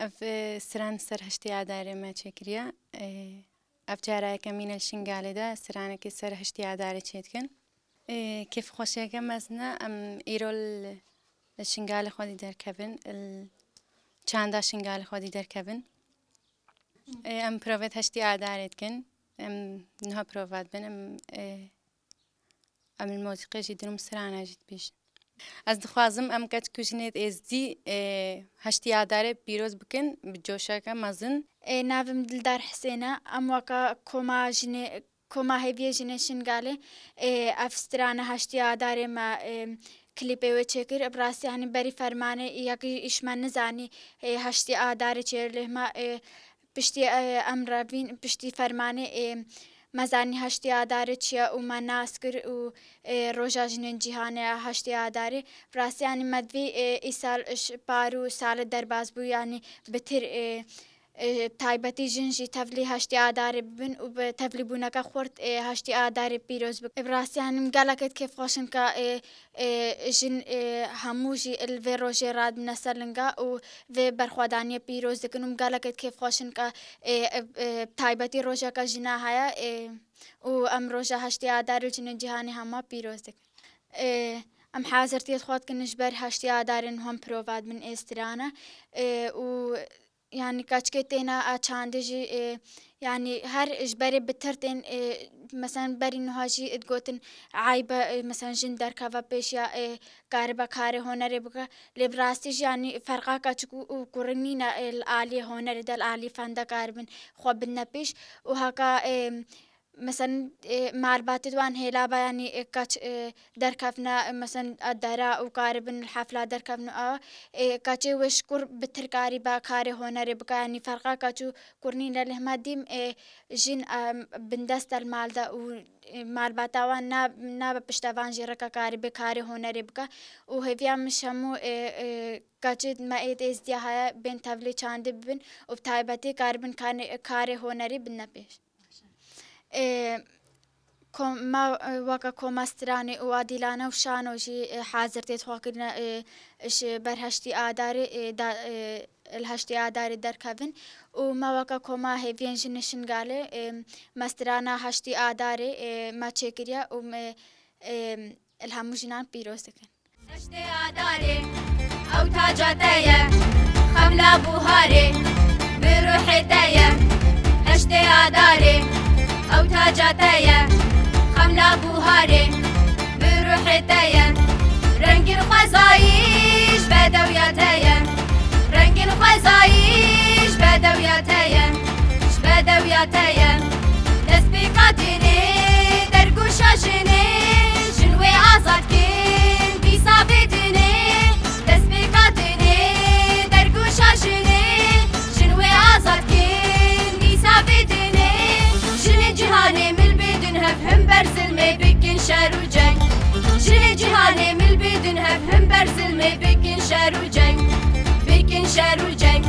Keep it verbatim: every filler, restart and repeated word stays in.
Ev, e, stran ser heştê Adarê me çêkiriye. E, ev cara yekemîn e li Şingalê de stranekê ser heştê Adarê çêdikin. E, kêfxweşiyeke mezin e, em îro li, li Şingalê xwedî derkevin, li çanda Şingalê xwedî derkevin. E, em provê heştê Adarê dikin. Em niha prova dibin. Em, e, em li mozîqê jî din û strana jî dibêjin. Ez dixwazim em keç ku jinê êzdî, e, heştê Adarê pîroz bikin bi coşeke mezin. E, navim Dildar Hisên e. Em weka koma jinê, koma hêviyê jinê Şingalê, e, ev strana heştê Adarê me, e, klîpê wê çêkir. Bi rastî, yanî berî fermanê yekî îş me nizanî, e, heştê Adarê çêr lê me, e, piştî, e, em revîn, piştî fermanê, e, me zanî heştê Adarê çi ye û me nas kir û, e, roja jinên cîhanê ya heştê Adarê. Bi rastî, yanî me divî, e, îsal ji par û salê derbas bû, yanî bitir, e, e, taybetî jin jî tevlî heştê Adarê bibin û bi tevlîbûneke xurt, e, heştê Adarê pîroz bikin. Bi rastî, yanî min gelekê kêfxweş in ka, e, e, jin, e, hemû jî li vê rojê radibine ser linga û vê berxwedaniyê pîroz dikin û min gelekê kêfxweş in ka, e, e, e, taybetî rojeke jina heye, e, û em roja heştê Adarê li jinên cîhanê hema pîroz dikin. E, em hazirtiyê xwe dikin ji ber heştê Adarê niha em prova dibin ê strana, e, û Yanî keçikê têna a çandê jî, e, yanî her ji berê bitir tên, e, meselen berî niha jî digotin eyb e, e, meselen jin derkeve pêş ya, e, karibe karê hunerê bike. Lê bi rastî jî yanî ferqa keçik û, û kurî nîne, e, li aliyê hunerê de, li aliyê fen de karibin xwe bidine pêş. Û haka, e, Meselen, e, malbatê di wan hêla be, yanî, e, keç, e, derkevne, e, meselen, e, dera û karibin li hefla derkevin û awa, e, keçê wê ji kur bitir karî be karê hunerê bike, yanî ferqa keç û kur nîne, lê hema dîm, e, jin, e, bindest e li mal de û, e, malbata wan na-, nabe piştevan jî rika karî bê karê hunerê bike û hêviya min ji hemû, e, e, keçê me ê êzdiya heye bên tevlî çandî bibin û bi taybetî karibin kanê-, karê hunerî bidine pêş. E, kom-, me, e, weke koma stranê û adîlane û şano jî, e, hazirtiyê xwe kirine, e, ji ber heştî Adarê, e, da, e, li heştî Adarê derkevin û me weke koma hêviyên jinê Şingalê, e, me strana heştî Adarê, e, me çêkiriye û me, e, li hemû jinan pîroz dikin. Heştê Adarê, ew taca te ye, xemla buharê, bi ruhê te ye. Heştê Adarê, ew taca te ye, xemla buharê, bi ruhê te ye. Rengin xwezayî ji bedewiya te ye, rengin xwezayî ji bedewiya te ye, ji bedewiya te ye. Destpêka dinê, dergûşa jinê, jin wê azad kin, dîsa vê dinê. Destpêka dinê, dergûşa jinê, jin wê azad kin, dîsa vê dinê. Jinê cîhanê mil bidin hev him ber zilmê bikin şer û ceng. Jinê cîhanê mil bidin hev him ber zilmê bikin şer û ceng. Bikin şer û ceng.